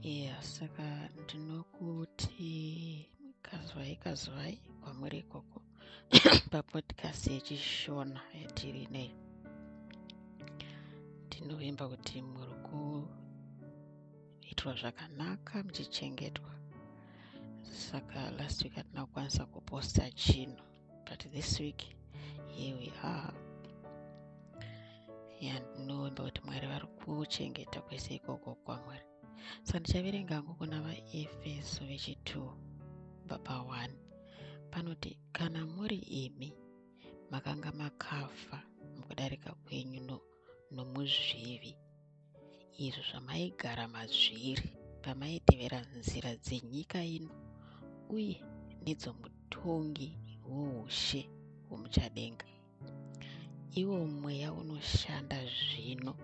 Yeah, saka ndinokuti kazwai kazwai kwamuri ikoko papodcast yechishona yatiri nei. Ndinovimba kuti muri kuitwa zvakanaka muchichengetwa. Saka last week hatina kukwanisa kuposta chinhu, but this week here we are. Yeah, ndinovimba kuti Mwari vari kuchengeta kwese ikoko kwamuri. Saka ndichaverenga hangu kuna vaEfeso vechi2 baba 1, panoti, "Kana muri imi, makanga makafa mukudarika kwenyu nomuzvivi izvo zvamaigara mazviri pamaitevera nzira dzenyika ino uye nedzomutongi woushe hwomuchadenga, iwo mweya unoshanda zvino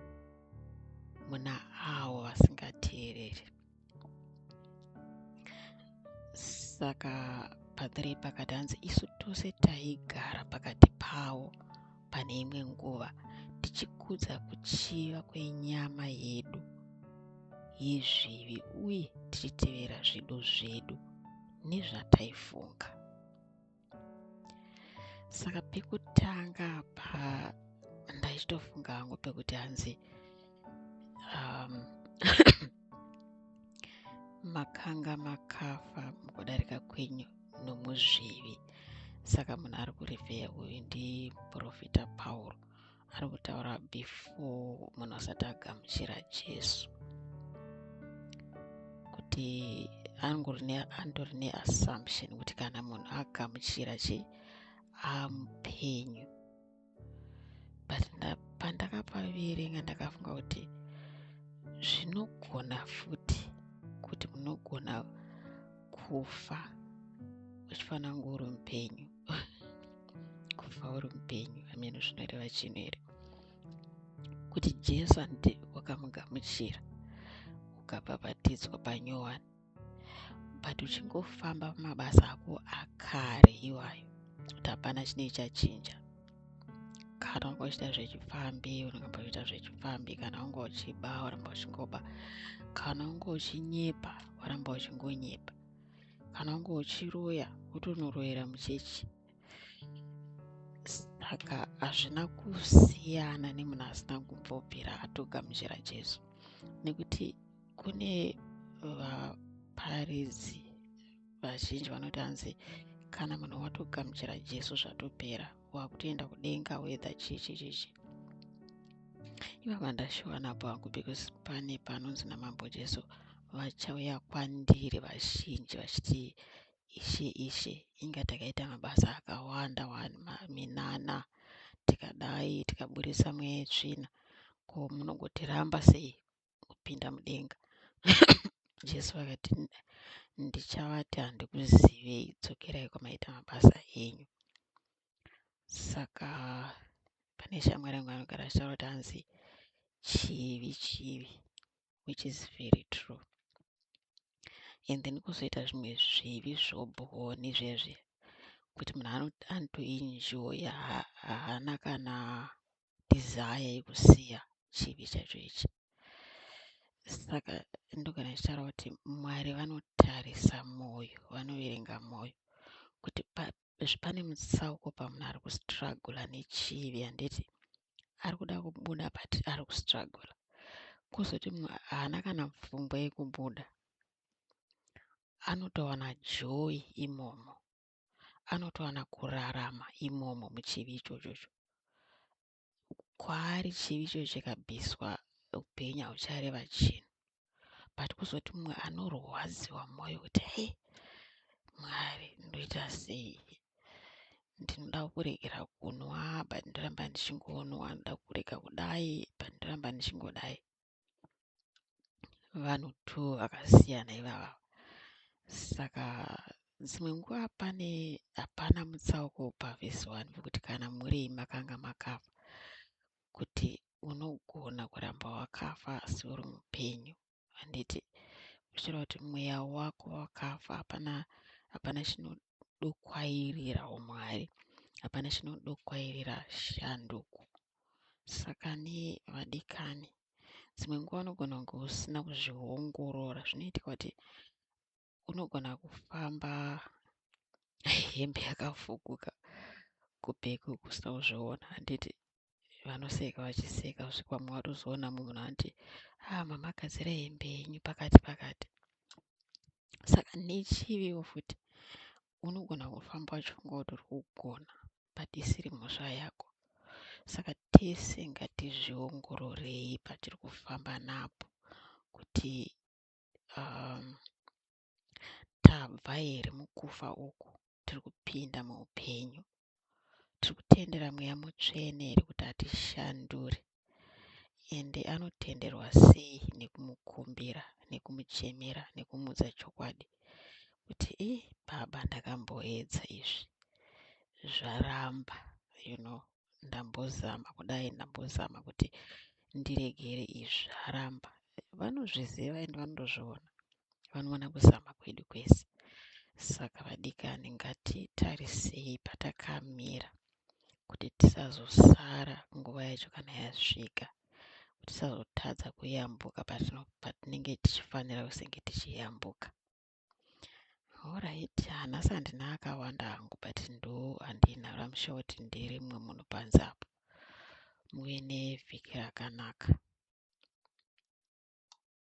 muna avo vasingateereri." Saka pa3 pakati hanzi, "Isu tose taigara pakati pavo pane imwe nguva, tichikudza kuchiva kwenyama yedu yezvivi uye tichitevera zvido zvedu nezvataifunga." Saka pekutanga pa ndaichitofunga hangu pekuti hanzi makanga makafa mukudarika kwenyu nomuzvivi. Saka munhu ari kurefer uyu ndiprofita Pauro, ari kutaura before munhu asati agamuchira Jesu, kuti andori neassumption kuti kana munhu agamuchira chi amupenyu. But pandakapaverenga ndakafunga kuti zvinogona futi kuti munogona kufa uchifanira kunge uri mupenyu. Kufa uri mupenyu, ameno zvinoreva chinhu here, kuti Jesu handiti wakamugamuchira, ukabhabhatidzwa panyowani, but uchingofamba pamabasa ako akare iwayo, kuti hapana chinei chachinja. Kana wanga uchiita zvechipfambi, unoramba uchiita zvechipfambi. Kana wanga uchiba, waramba uchingoba. Kana wanga uchinyepa, waramba uchingonyepa. Kana wanga uchiroya, wotonoroyera muchechi. Saka hazvina kusiyana nemunhu asina kumbobvira atogamuchira Jesu, nekuti kune vaparidzi vazhinji vanoti hanzi kana munhu watogamuchira Jesu, zvatopera, wakutoenda kudenga, whether chii chii chichi. Ivava ndashiwanapo hangu, because pane panonzi naMambo Jesu, "Vachauya kwandiri vazhinji vachiti, 'Ishe, Ishe, inga takaita mabasa akawanda wani, minana, tikadai, tikaburisa mweya yetsvina. Ko munogotiramba sei kupinda mudenga?' Jesu akati, 'Ndichavati, handikuzivei, dzokerai kwamaita mabasa enyu.'" Saka pane shamwari yangu anogara achitaura kuti hanzi chivi chivi, which is very true. And then kuzoita zvimwe zvivi zvobhoni zvezvi kuti munhu anotoenjoya, haana kana desire yekusiya chivi chacho ichi. Saka ndogara ndichitaura kuti Mwari vanotarisa mwoyo, vanoverenga mwoyo, kuti pane mutsauko pamunhu ari kustruggle nechivi, handiti ari kuda kubuda but ari kustruggle, kwozoti mumwe haana kana pfungwa yekubuda, anotowana joy imomo, anotowana kurarama imomo muchivi ichochocho. Kwaari chivi ichocho chikabviswa, upenyu hauchareva chinhu. But kuzoti mumwe anorwadziwa mwoyo kuti, "Hei Mwari, ndoita sei? Ndinoda kuregera kunwa but ndoramba ndichingonwa. Ndoda kurega kudai but ndoramba ndichingodai." Vanhu two vakasiyana ivava. Saka dzimwe nguva pane hapana mutsauko pavhesi 1 pekuti kana muri makanga makafa, kuti unogona kuramba wakafa asi uri mupenyu, handiti? Zvichireva kuti mweya wako wakafa, hapana chinodokwairira umwari, hapana chinodokwairira shanduko. Saka nevadikani, Dzimwe nguva unogona kunge usina kuzviongorora. Zvinoitika kuti unogona kufamba hembe yakafukuka kuback uku usina kuzviona handiti vanoseka vachiseka kusvika vamwe vatozoona mumwe munhu anoti ah mamagadzira hembe yenyu pakati pakati. Saka nechiviwo futi unogona kufamba uchifunga kuti uri kugona but isiri mhosva yako. Saka tese ngatizviongororei patiri kufamba napo kuti tabva here mukufa uku tiri kupinda muupenyu. Tiri kutendera mweya mutsvene here kuti atishandure ende anotenderwa sei nekumukumbira nekumuchemera nekumuudza chokwadi kuti ii baba ndakamboedza izvi zvaramba you know ndambozama kudai ndambozama kuti ndiregere izvi zvaramba. Vanozviziva ende vanotozviona vanoona kuzama kwedu kwese. Saka vadikani ngatitarisei patakamira kuti tisazosara nguva yacho kana yasvika tisazotadza kuyambuka patinenge tichifanira kusenge tichiyambuka. Horaiti hanhasi handina akawanda hangu but ndo andinawo. I'm sure kuti ndiri mumwe munhu panze apo. Muve nevhiki rakanaka.